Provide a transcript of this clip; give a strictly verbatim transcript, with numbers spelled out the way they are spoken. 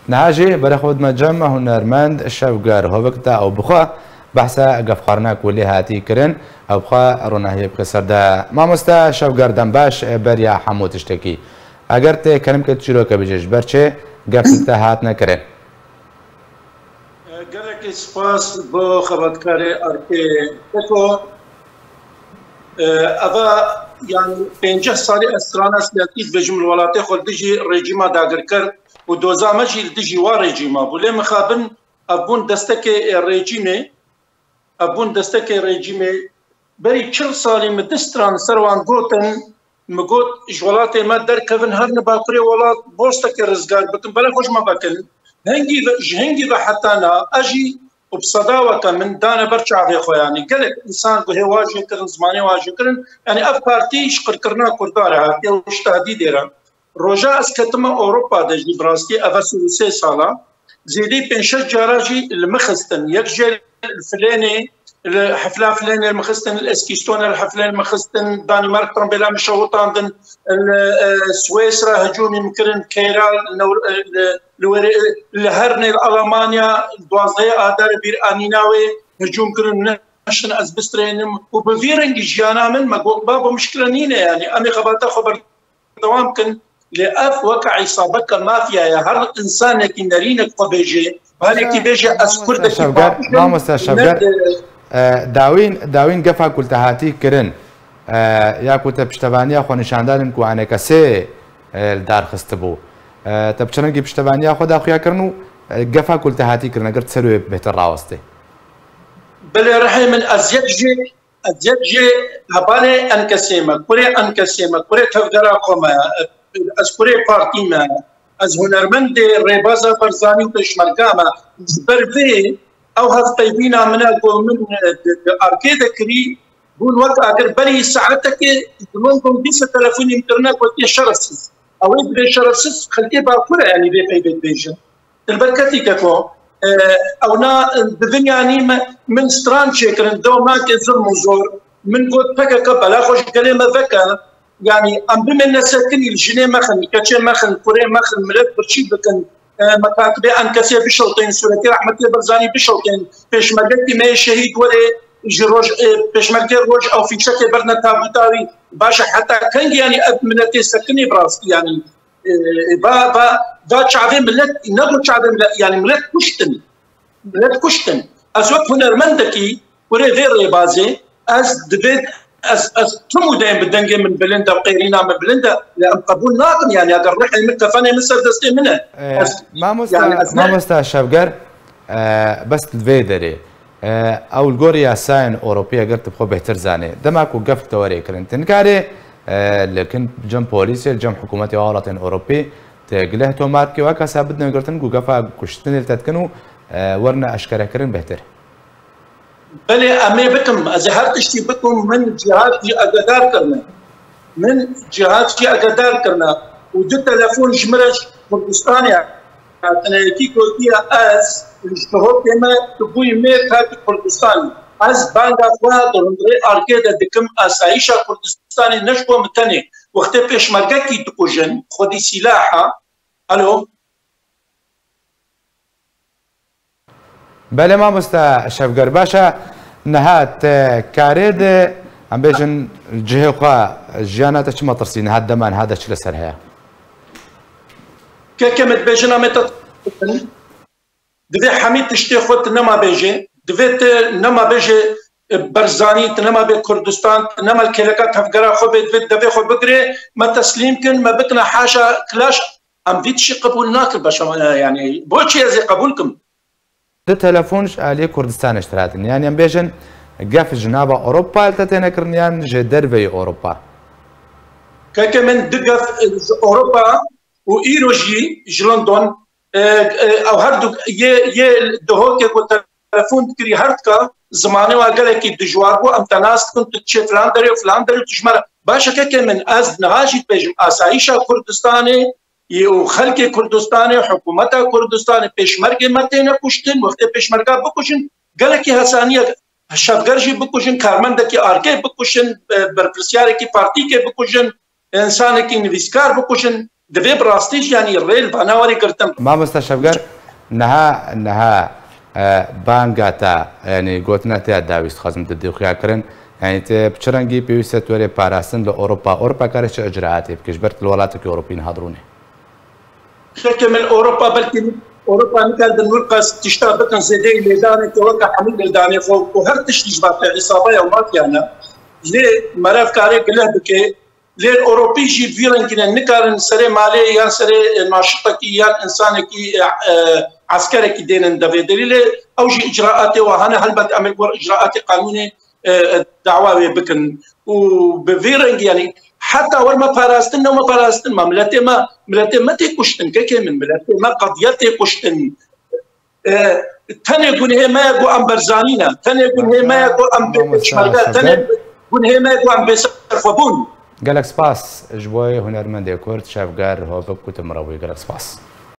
Niha jî berê xwe dime cem hunermend Şevger Hovik de ew bixwe behsa gefxwarina ku lê hatî kirin, ew bixwe ronahiyê bike ser de. Mamoste Şevger, dembaş beriya hemû tiştekî. Eger tê kelimke çîroke bijî, ji ber çi gef li te hatine kirin? Gelekî spas bo xebatkarê Arkê Teko. Eva, yani, pênceh salî ez strana siyasî dibêjim li welatê xwe li dijî rejîma dagirker û doza me jî li dijî wa rejîma bû. Lê mixabin ev bûn destekê rejîmê, ev bûn destekê rejîmê. Berî çil salî min du stran ser wan gotin, min got, ji welatê me derkevin, herin bakurê welat, postekê rizgar bikin, belê xwe ji me vekin. Hingî ve, ji hingî ve heta na, ez jî û bi sedaweke min dane ber çavê xwe, yanî gelek însan guhê wa jê kirin, zimanê wa jê kirin. Yanî ev partî ji qirkirina Kurdan re hatiye û ji tehdîdê re. Roja ez ketime Ewropa de jî, bi rastî ev sê û sê sala, zêdî pênc şeş cara jî li min xistin. Yek jê li Filênê, li hefla Filênê li min xistin, li Eskîstonê li heflê li min xistin, Danîmark Trambêla min şewitandin, li, e, Swêsra hicûmî min kirin, Keyra, li, li, li wêrê, li Hernê, li Alamanya, duwazdehê Adarê bîr anîna wê hicûm kirin, neştin ez bistrênim û bi vî rengî jiyana min me got, babo, mişkile nîne, yanî em ê xebata xwe berdewam kin. Lê ev weke îsabeke mafya ye. Her însanekî nerînek xwe bêje, her yekî bêje, ez kurdekî Şevger, paqij im, mamoste Şevger, e, dawîn, dawîn gefa ku li te hatî kirin, e, ya ku te piştevaniya xwe nîşan dadin ku enekesê, e, li dar xistibû. E, te bi çi rengî piştevaniya xwe daxuya kirin û, e, gefa ku li te hatî kirin, eger tu ser wê bêhtir rawestê? Belê rihê min, ez yek jê, ez yek jê hevalê enkesê me, kurê enkesê me, kurê tevgera xwe me, ez kurê partî me, ez hunermendê rêbaza Barzanî û pêşmerga me. Ji ber vê ew hevpeyvîna min e ku min, e, di, di Arkê de kirî, bûn wek agir berî saetekê ji London dîsa telefonî min kirine, gotiye şerefsiz. Ew ê dibê şerefsiz xelkê Bakur e, yanî vê peyvê dibêjin. Dilber Ketî Keko, e, ewna, e, bi vinyanî me, min stran çêkirin, dew nake zilm û zor. Min got P K K bela xwe ji gelê me veke. Yanî em bimêne sekinî, li jinê mexin, li keçê mexin, kurê mexin, milet birçî bikin. E, mekatibê enkesê bişiltên, sûretê rehmetê Barzanî bişiltên, pêşmergekî me yê şehîd were, ji roj, e, pêşmergê roj ew fîşekê berdine tabûta wî. Baş e, heta keng, yanî ev miletê sekinî bi rastî, yanî, e, va, va, va çavê milet, ne got çavê milet, yanî milet kuştin. Milet kuştin. Ez wek hunermendekî kurê vê rêbazê, ez divê, ez, ez tim û deyên bi dengê min bilind e, qêrîna min bilind e, lê em qebûl nakin, yanî eger rihê min, kefenê min ser destê min e. E, Ez, mamosta, yanî ez ne mamosta Şevger, e, bes li vê derê, e, ew li gor yasayên Ewropî eger tu bi xwe bêhtir zanê, dema ku gef li te were kirin, tu nikarê, e, li kin cem polîsê, li cem hikûmetê û welatên Ewropî, tu gileh tomar bikî, weka sabit nêgirtin ku gefa kuştinê li te dikin û, e, werine eşkerekirin bêhtir. Belê, em ê bikim. Ez ê her tiştî bikim. Min cîhat jî agedar kirine. Min cîhat jî agedar kirine. Û du telefon ji min re ji Kurdistanê hatine. Yekî gotiye, ez ji Duhokê me, tu bûyî mêr, hatî Kurdistanê. Ez banga xwe di hundirê Arkê de dikim, asayîşa Kurdistanê ne ji bo min tenê. Wextê pêşmergekî dikujin, xwedî sîlah e. Alo? Belê mamoste Şevger, baş e, niha te karê de, em bêjin, cihê xwe, jiyana te çi metirsî, niha dema niha de çi li ser heye? Keke min dibêjin, em ê te bikin. Divê hemî tiştê xwe tu nema bêjê, divê tu nema bêjê, e, Barzanî, tu nema bê Kurdistan, tu nema li kêleka tevgera xwe bê, divê devê xwe bigirê, me teslîm kin, me bikine haşa kilaş, em vî tiştî qebûl nakin, baş e, yanî, bo çi ez ê qebûl kim? Di telefon ji aliyê Kurdistanê ji te re hatin. Yanî em bêjin gef ji nava Ewropa li te têne kirin yan ji derveyî Ewropa? Keke min du gef, e, ji Ewropa û îro jî ji London, e, e, ew her du yê, yê Duhokê ku telefon dikirî her dika, zimanê wa gelekî dijwar bû, em te nas dikin, tu diçê filan derê û filan derê û tu ji me re. Baş e keke min, ez niha jî dibêjim, asayîşa Kurdistanê, yê û xelkê Kurdistanê, hikûmeta Kurdistanê, pêşmergê me têne kuştin, wextê pêşmerga bikujin, gelekî hesaniyek, şevger jî bikujin, karmendekî Arkê bikujin, e, berpirsiyarekî partîkê bikujin, însanekî nivîskar bikujin, Divê bi rastî jî, yanî rê li vana warî girtin. Mamosta Şevger, niha, niha e, banga te, yanî gotina te ya dawî dixwazim tu dê xuya kirin. Yanî te bi çi rengî pêwîst e tu were parastin li Ewropa? Ewropa kare çi icraatê bike ji ber li welatekî Ewropî niha dirûnê? Xeke min Ewropa belkî Ewropa nikardin wî qas tişta bikin zêdeyî lêdanê ke weke hemî lêdanê xwe û her tiştî ji vate îsabaya û mafiyana. Lê merevkarê gileh bike. Lê Ewropî jî vî rengî ne, nikarin serê malê yan serê, e, naşiqekî yan insanekî, e, e, eskerekî dênin devê delîlê. Ew jî icraatê wa hene, helbet em ê gor icraatê qanûnê, e, e, dawa wê bikin. Û bi vî rengî, yanî heta wer me parastin, ne me parastin, me miletê me, miletê me tê kuştin, kekê min, miletê me qediya tê kuştin. E, tenê gunhê me ye ku em berzanî ne, tenê gunhê me ye ku em bê pêşmerge, tenê gunhê me ye ku em bêserxwebûn. Gelek spas ji bo hunermendê Kurd Şevger Hovik ku tu min re bûyî. Gelek spas.